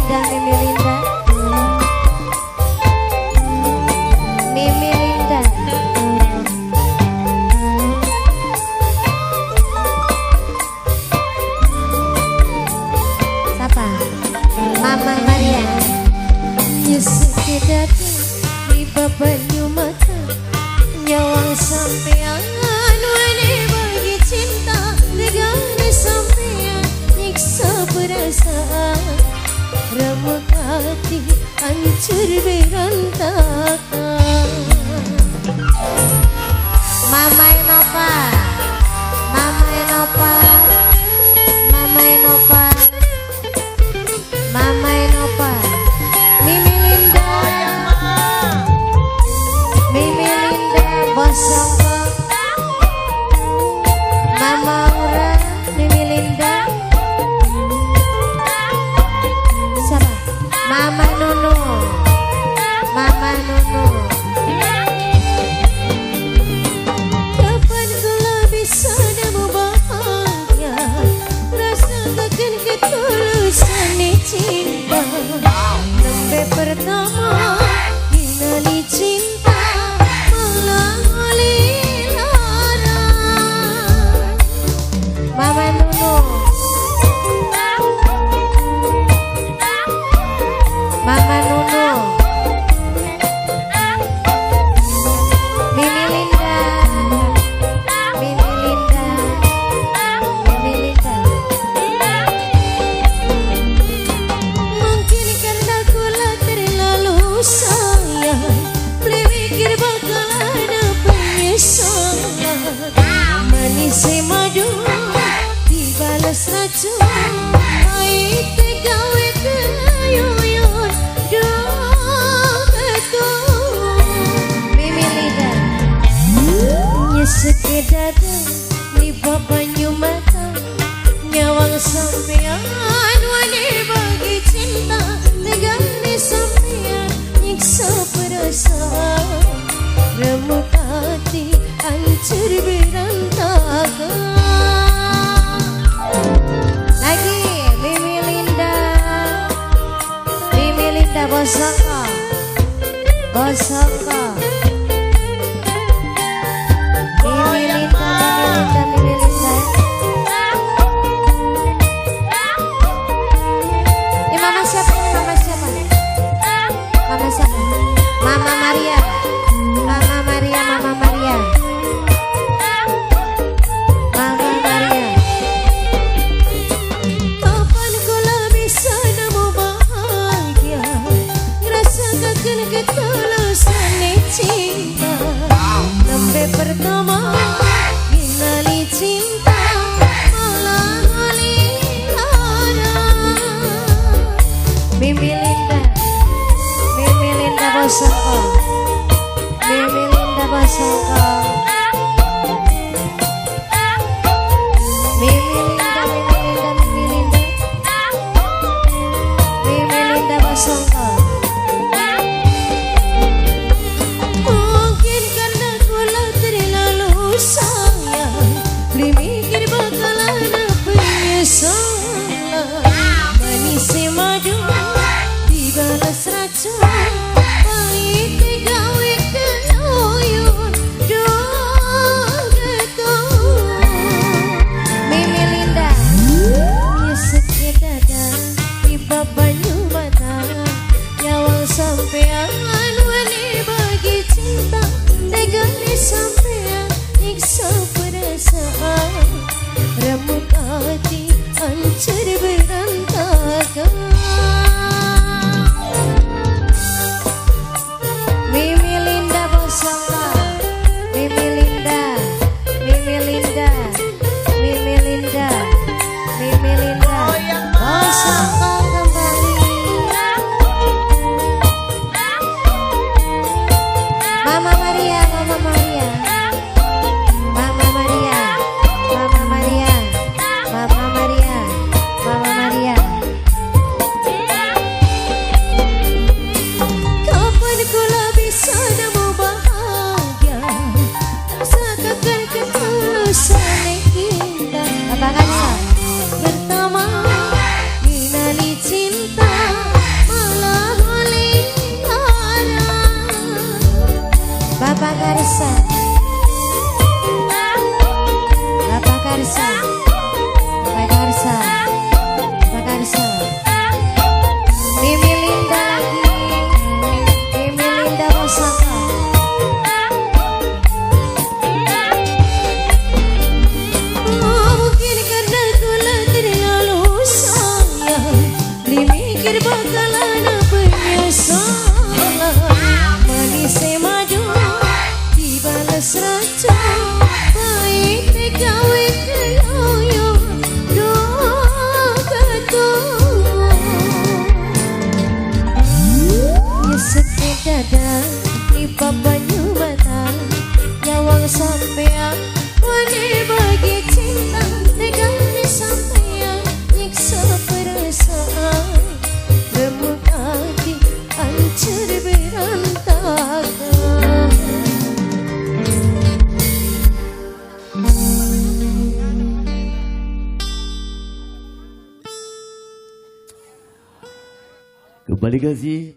Linda, Mimi Linda, Mimi Linda. Siapa? Mama Maria. Nyesek di banyu mata nyawang sampean wene bagi cinta tegane sampean nyiksa perasaan remuk hati hancur berantakan. Mama Enopa, Mama Enopa, Mama Enopa, Mama Enopa, Mimi Linda, Mimi Linda, Bosongko, Mama Aura, Mimi Linda, siapa? Mama Nunu, Mama Nunu. Kapan kula bisa nemu bahagia, rasakan ketulusan cinta. Nembe pertama dinali cinta malah lara. Mama Nunu, Mama Nunu, Mimi Linda, Mimi Linda, Mimi Linda. Mungkin karena kula terlalu sayang, beli mikir bakal ada penyesalan. Manis madu dibalas racun, pahit gawe keyuyun duh ketuh. Mimi Linda. Nyesek dada di banyu mata nyawang sampean wani bagi cinta tegane sampean nyiksa perasaan remuk hati hancur berantakan. Lagi Mimi Linda, Mimi Linda Bosongko, Bosongko. Mimi Linda, Mimi Linda, Mimi Linda. Ini mama siapa ini? Mama siapa? Mama siapa? Mama Maria, Mama Maria, Mama Maria, Mama Maria. Kapan kula bisa nemu bahagia, ngrasakaken ketulusan cinta. Nembe pertama ngenali cinta malah lara. Mimi Linda, Mimi Linda Bosongko, Mimi Linda Bosongko, Mimi Linda, Mimi Linda, Mimi Linda, Mimi Linda Bosongko. Mungkin karena kula terlalu sayang, beli mikir bakal ada penyesalan. Manis madu dibalas racun, pahit gawe keluyun duh ketuh. Mimi Linda. Nyesek dada di banyu mata bakal ana penyesalan. Manis madu dibales racun, pahit gawe keloyo duh ketuwo. Nyesek dada lipa banyu mata, nyawang sampean wani bagi cinta, tegane sampean nyiksa perasaan, remuk hati hancur berantakan. Kembali kasih.